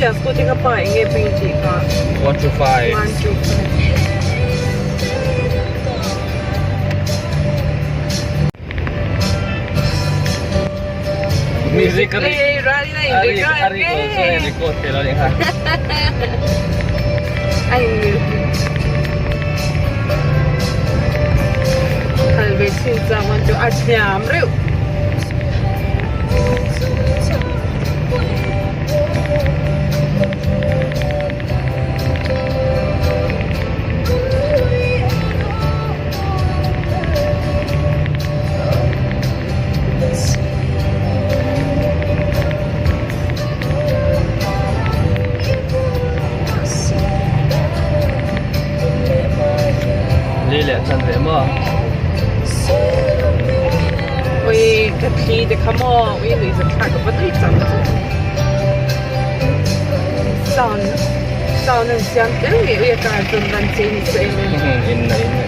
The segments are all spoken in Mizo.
Khatiang scooty kha pa eng nge hming tih kha? 125. 125. Music ka Hey, rally na in record. Ari ko so record te lo ni ha. Ai Khal ve chin chang man chu a thiam reuh. Li leh chan ve maw? Ui ka thli te kha maw ui lui zat thlak ka va nui chang chu. Sound sound an siam tel ngei ui a car chuan van chei ni chu em em. In na in na.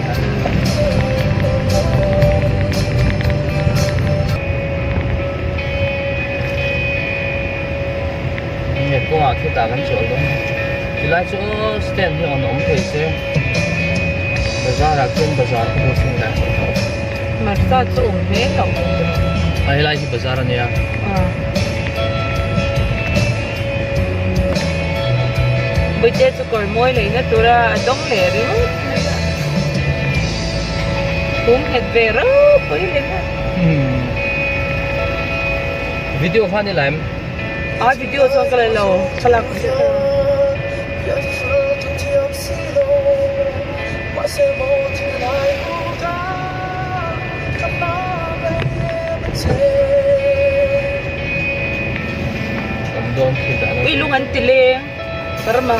Nge kawngah khitah kan chawlh dawn tilai chu stand hi rawn awm thei se bazar ah khian bazar ka hmu thin le Marsa chu awm hle lo a helai hi bazar ania Bawihte chu kawr mawi leina tura a dawng leh ringawt mai a Pum nghet ve ropui leh a. Video kha ni laim. A video chuan ka la lo thlalak ka hre ta. Ui lung an ti leng Burma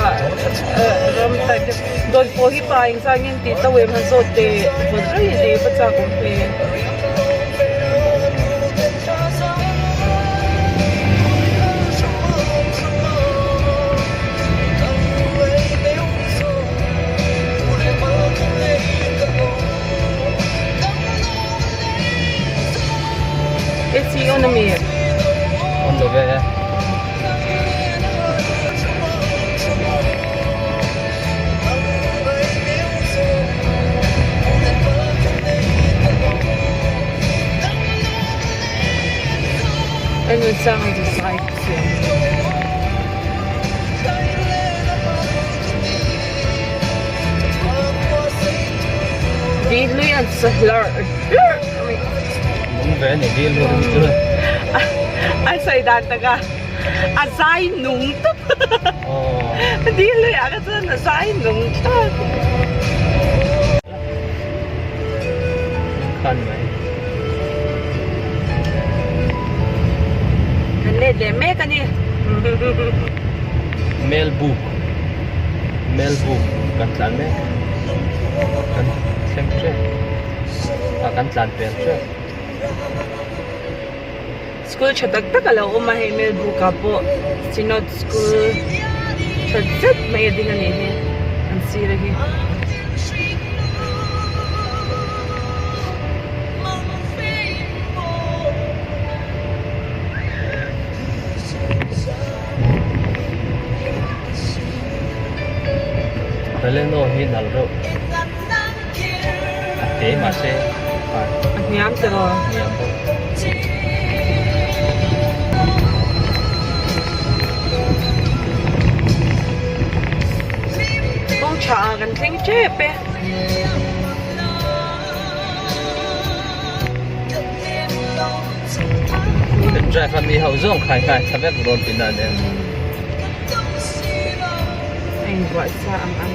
ram type te dawn pawh hi pa engzah nge an tih tho em han zawt teh vawt rei leh va chak awm hle. AC on ami? On lo ve e. Enun sang a zai chiam. Dil lui an sa hlarh hlarh mai. Nung ve ni dil lui chu. A sawi dan taka a zai nung tawp. Dil lui ah kha chuan a zai nung tawp. Khan mai. Kan let leh mek a ni. Melbook Melbook kan tlan mek kan thleng tep a kan tlan pel tep. School tha tak tak a lo awm a hei Melbook ah pawh Synod school tha zet mai a ding a nih hi an sir a hi. Baleno hi nal reuh a te mahse a hniam tawh a hniam bawk. Kawng tha ah kan thleng tep e. Kan drive a mi ho zawng khai khai tha vek dawn tihna a nia. A inbuah sa ang ang.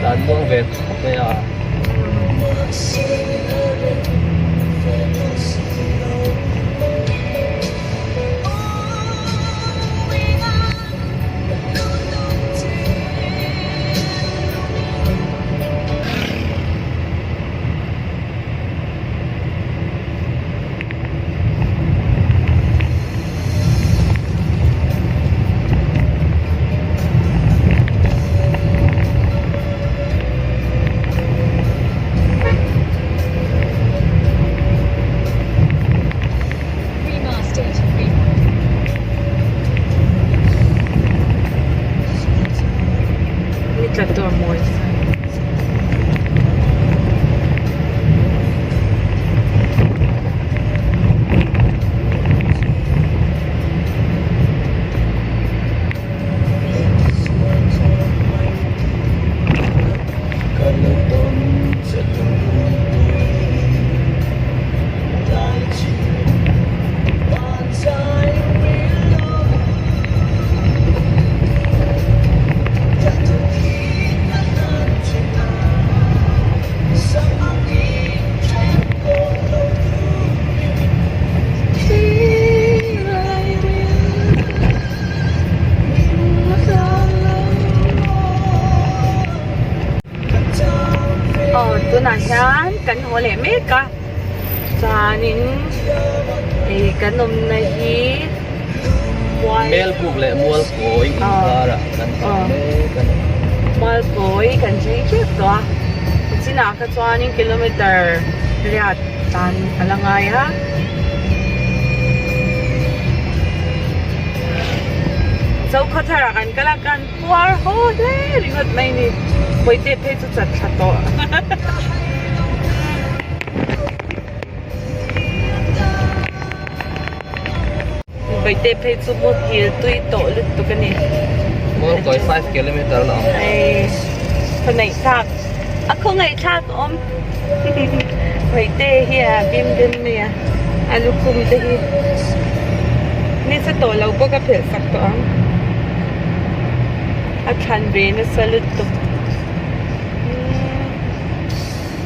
Tlan muang ve khawp mai a. Aw tunah hian kan haw leh mek a chuanin ih kan awmna hi mual Melbuk leh Mualkawi inkarah kan kal mek a ni. Mualkawi kan thleng tep tawh a chinah kha chuanin kilometer riat tan a la ngai a. Zokhawthar ah kan kal a kan puar haw hle ringawt mai ni Bawihte phei chu chat thla tawh. Bawihte phei chu muhil tui tawh lutuk a ni. Mualkawi 5 kilometer la awm. Ei khawngaih thlak a khawngaih thlak awm Bawihte hi a bim bim mai a a lukhum te hi nisa tawh lo bawk a phelh sak tawh ang a thlan ve nasa lutuk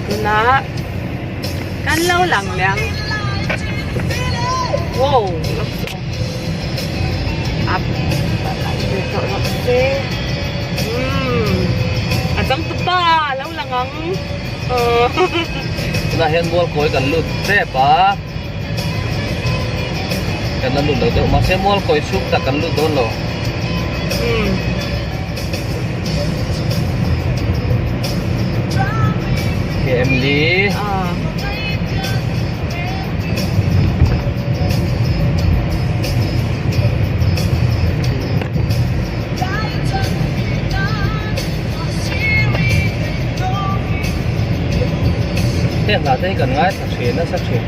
tunah Kan lo lang leh ang. Wow! Up. Ve tawh rawh se. Umm. A changtu pa lo lang ang. Tunah hian mual kawi kan lut tep a. Kan la lut lo deuh mahse mual kawi chhung tak kan lut dawn lo. Umm. KM Lee. Ah. Heng hla te hi kan ngaithla thin nasa thin.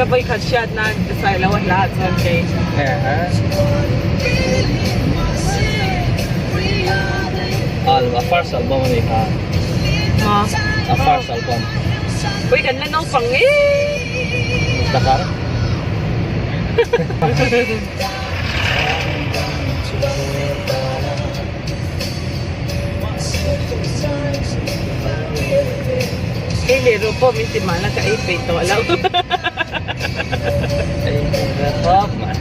Ka vawikhat hriat nan ka sawi lo a hla ah chuan kei. Al a first album a ni kha. Ma. A first album. Pui kan la naupang e. Takar. Ei leh rawh pawh min ti mahla ka ei peih tawh lo. Ei ve khawp mai.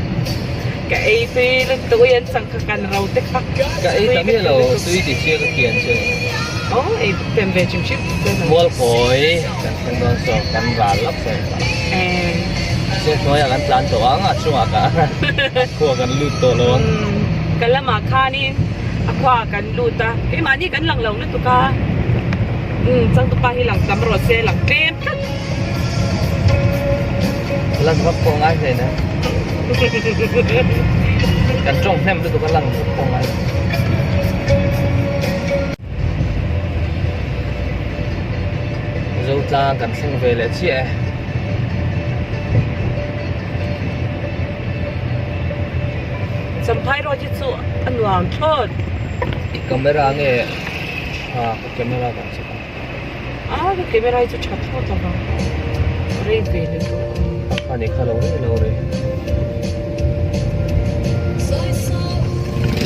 Ka ei tui lutuk ui an changkha kan ro te kha. Ka ei ta miah lo tui ti sia ka kian chu. Aw ei tem ve chim chim. Mualkawi kan thleng dawn saw kan ral lap sawi ta. Se hnuaiah kan tlan tawh ang a chungah ka khua kan lut tawh lo ang. Ka lamah khanin a khua kan lut a keimahni kan lang lo lutuk a changtupa hi lang tam rawh se lang tlem tlat. Lan vak pawh ngai hle na. Kan tawng hnem lutuk a lang vak pawh ngai. Zotlang kan thleng ve leh chiah e. Champhai road hi chu a nuam thlawt. I camera nge tha ka camera kan check a. A ka camera hi chu tha thlawt lo vang. Rei ve lutuk. A ni kha lo rei lo rei.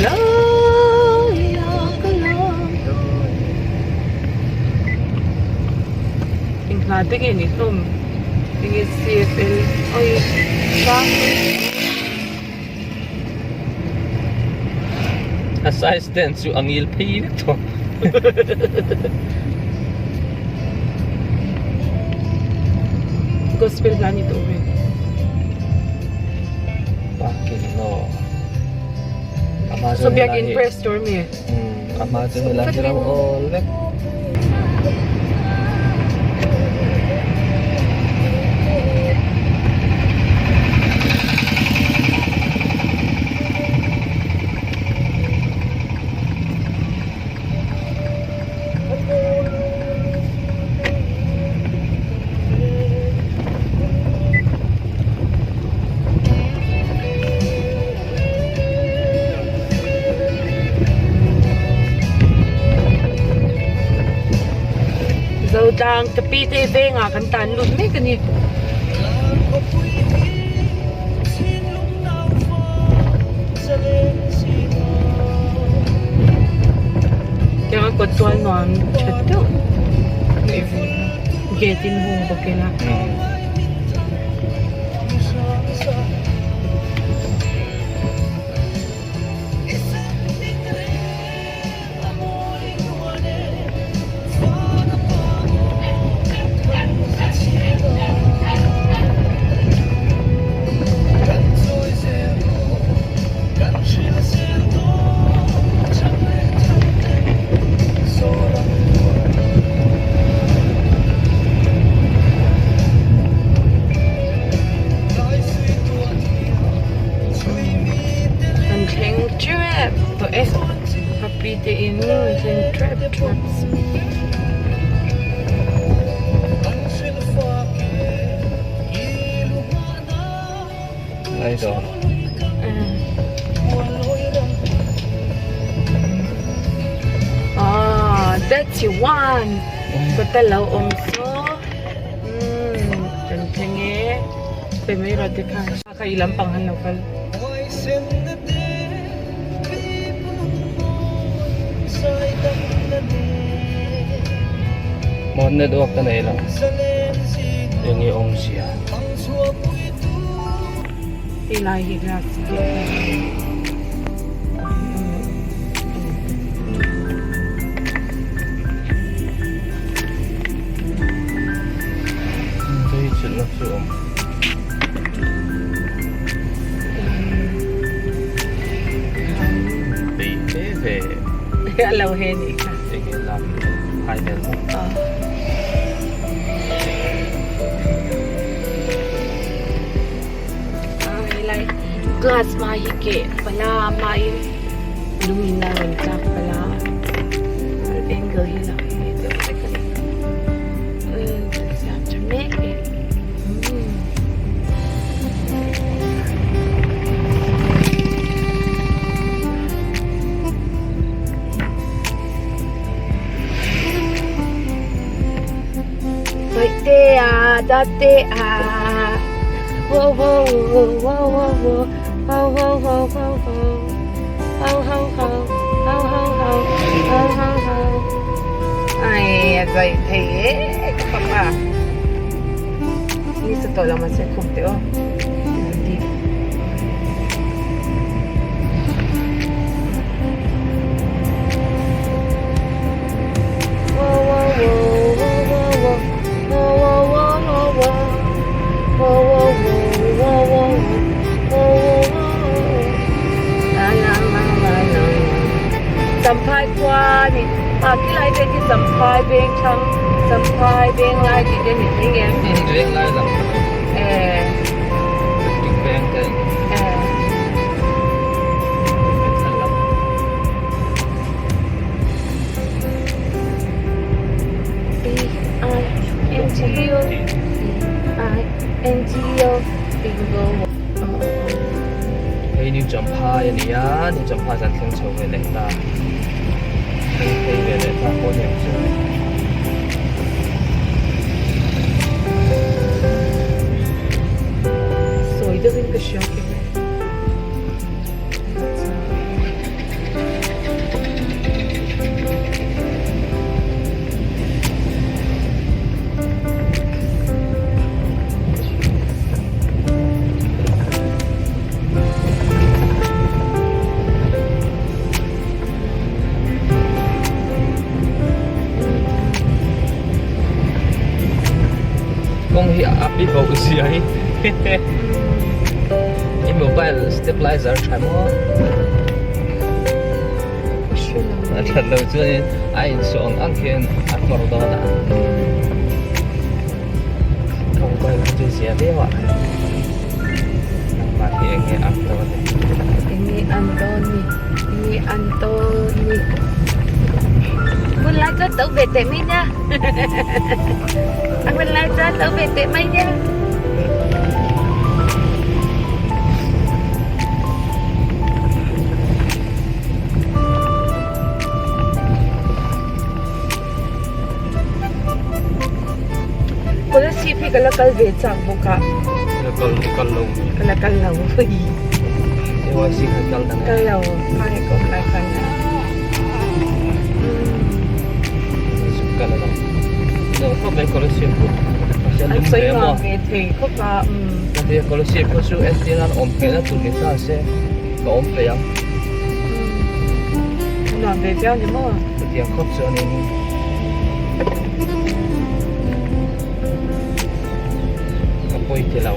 La la ka lam dawn. Eng hla te nge ni hlawm? Enge CFL oi hrang. A size ten chu a ngil phei vek tawh. Gospel hla ni tawh ve. Parking law. Ama So biakin press tur mi. Ama chu helai hi ram awl vek. Zotlang ka pi te vengah kan tan lut mek a ni. Tiang a kawt tual nuam tha deuh neih ve gate in hung bawk ila. Lai dawr. Ah, that's you one. Kawta lo awm saw. Umm, kan thleng e. Pe mai rawh te kha. Kha i lampang han lo kal. Maw network ka nei lo. Eng nge awmzia. Hei lai hi glass hi Hei chilhna chu awm. Bei ve ve. A lo he nih kha. Enge lak hai vel maw. Helai glass hma hi keh pala a hmain lung in a rawn tlak pala a angle hi lo hi deuh hlek a ni umm siam tha mek e umm. Bawihtea Datea wo wo wo wo wo wo ho ho ho ho ho ho ho ho ho ho ho ho ho ho ai a zai thei e ka papa ni sa tawh lo mahse khum teh aw. Champhai khua ni ah khilai te khi Champhai veng thlang Champhai veng lai tih te a ni thei ngem Veng lai lang eh veng te eh B I N G O B I N G O Bingo Hei New Champhai a ni a, New Champhai chuan thleng chho ve leh ta. Thleng phei ve leh ta pawh ni ang chu. Sawi deuhin ka hria kher mai. Kawng hi a pi bo zia hi. I mobile stabilizer tha maw? A that lo chuan a insawh ang ang khian a kawr dawn a. Ka mobile hi chu zia viau a. Nangmah hi eng nge ang dawn ni? Eng nge ang dawn ni? Eng nge ang dawn ni? Hun lai chuan to ve teh mai nia. A hun lai chuan to ve teh mai nia. Kolasib hi ka la kal ve chak bawk a. La kal kal lo. Ka la kal lo. AYC kha kal dang. Kal lo. Khai ka awm lai khan. Kal lo. No, khawp mai Kolasib chu. An sawi nuam ve thei khawp a. Kolasib kha chu entir nan awm theihna tur ni ta se ka awm peih ang. Nuam ve viau ni maw? Chutiang khawp chuanin ka pawi ti lo.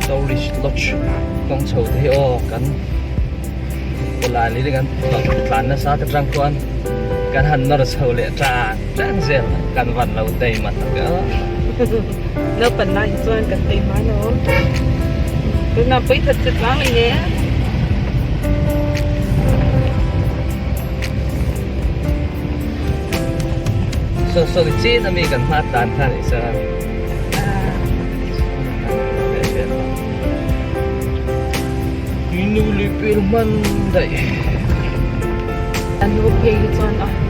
Tourist lodge kawng chho te hi aw kan Pawlai leh kan tlan nasa te tang chuan kan han nawr chho leh tan tan zel kan van lo tei mat tak a. Naupan lai hi chuan kan tei hma lo. Tunah pui that chet vang mai nia. Saw saw ni chin ami kan hma tlan kha ni chuan. Inu lui pil hman daih. An nu phei hi chuan a.